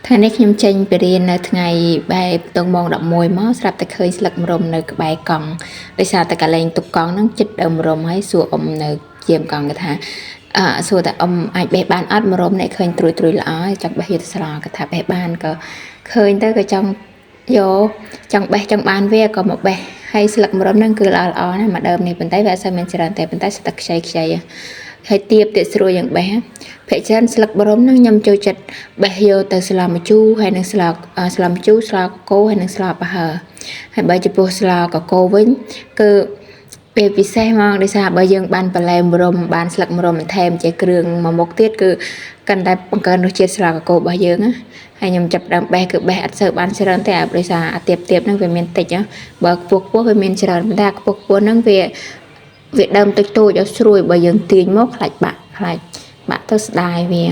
ថ្ងៃនេះខ្ញុំចេញពីរៀននៅថ្ងៃបែបតងម៉ោង11មកស្រាប់តែឃើញស្លឹកម្រុំនៅក្បែរកង់ដោយសារតែកលែងទុកកង់ហ្នឹងចិត្តដើមម្រុំហើយសួរអ៊ំនៅជាមកង់គេថាអឺសួរតែអ៊ំអាចបេះបានអត់ម្រុំនេះឃើញត្រួយត្រួយល្អចង់បេះយកទៅស្លគាត់ថាបេះបានក៏ឃើញទៅក៏ចង់យកចង់បេះចង់បានវាក៏មកបេះហើយស្លឹកម្រុំហ្នឹងគឺល្អល្អណាស់មួយដើមនេះប៉ុន្តែវាអត់សូវមានច្រើនទេប៉ុន្តែស្លឹកខ្ចីខ្ចីហើយទៀបទៀតស្រួលយ៉ាងបេះភាគច្រើនស្លឹកម្រុំហ្នឹងខ្ញុំចូលចិត្តបេះយកទៅស្លម្ជូរហើយនឹងស្លស្លម្ជូរស្លកកូរហើយនឹងស្លប្រហើរហើយបើចំពោះស្លកកូរវិញគឺពេលពិសេសហ្មងដោយសារបើយើងបានបន្លែម្រុំបានស្លឹកម្រុំបន្ថែមជាគ្រឿងមួយមុខទៀតគឺកាន់តែបង្កើនរសជាតិស្លកកូររបស់យើងណាហើយខ្ញុំចាប់ដើមបេះគឺបេះអត់សូវបានច្រើនទេអាដោយសារអាទៀបទៀបហ្នឹងវាមានតិចបើខ្ពស់ខ្ពស់វាមានច្រើនប៉ុន្តែខ្ពស់ខ្ពស់ហ្នឹងវាវាដើមតិចតួចឲ្យស្រួយបើយើងទាញមកខ្លាច់បាក់ខ្លាច់បាក់ទៅស្ដាយវា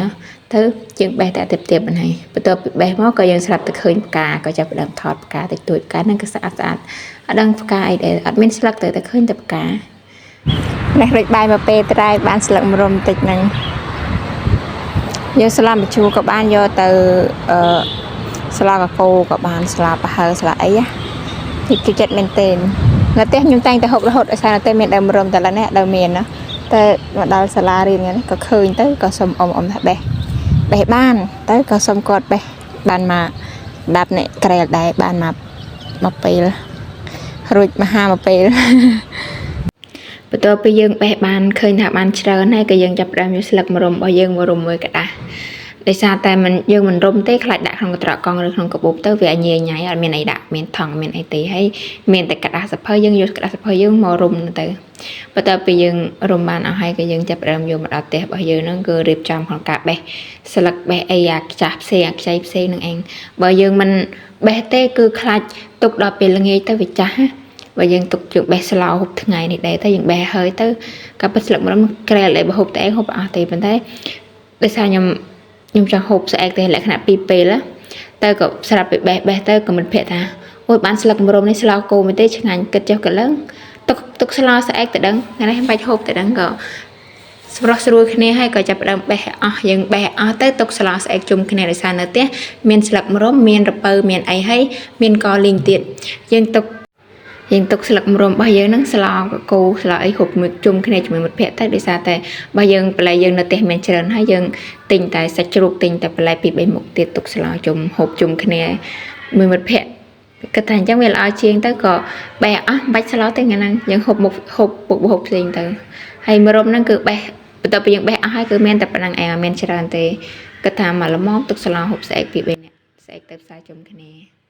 ទៅជាងបេះតែទៀបទៀបហ្នឹងហើយបន្ទាប់ពីបេះមកក៏យើងស្រាប់តែឃើញផ្កាក៏ចាប់ផ្ដើមថតផ្កាតិចតួចផ្កាហ្នឹងក៏ស្អាតស្អាតអត់ដឹងផ្កាអីដែរអត់មានស្លឹកទេតែឃើញតែផ្កា នេះរួចបាយមកពេលត្រៃបានស្លឹកម្រុំតិចហ្នឹងយកស្លម្ជូរក៏បានយកទៅអឺស្លកកូរក៏បានស្លប្រហើរស្លអីណានេះគឺចិត្តមែនទែននៅផ្ទះខ្ញុំតែងតែហូបរហូតដោយសារនៅផ្ទះមានដើមម្រុំតែឡើយនេះដើមមានណាតែមកដល់សាលារៀនហ្នឹងក៏ឃើញទៅក៏សុំអ៊ំអ៊ំថាបេះបេះបានទៅក៏សុំគាត់បេះបានមកដាប់អ្នកក្រែលដែរបានមកមកពេលរួចមកហាមកពេល បន្ទាប់ពីយើងបេះបានឃើញថាបានច្រើនហើយក៏យើងចាប់ផ្ដើមយកស្លឹកម្រុំរបស់យើងមករំមួយកដាស់ដោយសារតែមិនយើងមិនរុំទេខ្លាចដាក់ក្នុងកន្ត្រកកង់ឬក្នុងកាបូបទៅវាញ៉ៃញ៉ៃអត់មានអីដាក់មានថង់មានអីទេហើយមានតែក្រដាសសៀវភៅយើងយកក្រដាសសៀវភៅយើងមករំទៅបន្ទាប់ពីយើងរុំបានអស់ហើយក៏យើងចាប់ផ្ដើមយកមកដល់ផ្ទះរបស់យើងហ្នឹងគឺរៀបចំក្នុងការបេះស្លឹកបេះអីអាខ្ចាស់ផ្សេងអាខ្ចីផ្សេងហ្នឹងឯងបើយើងមិនបេះទេគឺខ្លាចទុកដល់ពេលល្ងាចទៅវាចាស់ណាបើយើងទុកយើងបេះស្លោហូបថ្ងៃនេះដែរទៅយើងបេះហើយទៅក៏ពិតស្លឹកម្រុំក្រែលដែលបើហូបតែឯងហូបអស់ទេប៉ុន្តែដោយសារខ្ញុំខ្ញុំចង់ហូបស្អែកទេលក្ខណៈពីរពេលណាទៅក៏ស្រាប់ពីបេះបេះទៅក៏មិត្តភក្តិថាអូយបានស្លឹកម្រុំនេះស្លោគោមិនទេឆ្ងាញ់គិតចុះក៏ឡើងទុកទុកស្លោស្អែកទៅដឹងថ្ងៃនេះមិនបាច់ហូបទៅដឹងក៏សម្រុះស្រួលគ្នាហើយក៏ចាប់ផ្ដើមបេះអស់យើងបេះអស់ទៅទុកស្លោស្អែកជុំគ្នាដោយសារនៅផ្ទះមានស្លឹកម្រុំមានរពៅមានអីហើយមានកលីងទៀតយើងទុក យើងទុកស្លឹកម្រុំរបស់យើងហ្នឹងស្លកកូរស្លអីគ្រប់មួយជុំគ្នាជាមួយមិត្តភក្តិទៅដោយសារតែបើយើងបន្លែយើងនៅផ្ទះមានច្រើនហើយយើងទិញតែសាច់ជ្រូកទិញតែបន្លែពីរបីមុខទៀតទុកស្លជុំហូបជុំគ្នាមួយមិត្តភក្តិគិតថាអញ្ចឹងវាល្អជាងទៅក៏បេះអស់មិនបាច់ស្លទេថ្ងៃហ្នឹងយើងហូបមុខហូបពុកហូបផ្សេងទៅហើយម្រុំហ្នឹងគឺបេះបន្ទាប់ពីយើងបេះអស់ហើយគឺមានតែប៉ុណ្្នឹងឯងអត់មានច្រើនទេគិតថាមកល្មមទុកស្លហូបស្អែកពីរបីនាក់ស្អែកទៅផ្សារជុំគ្នា។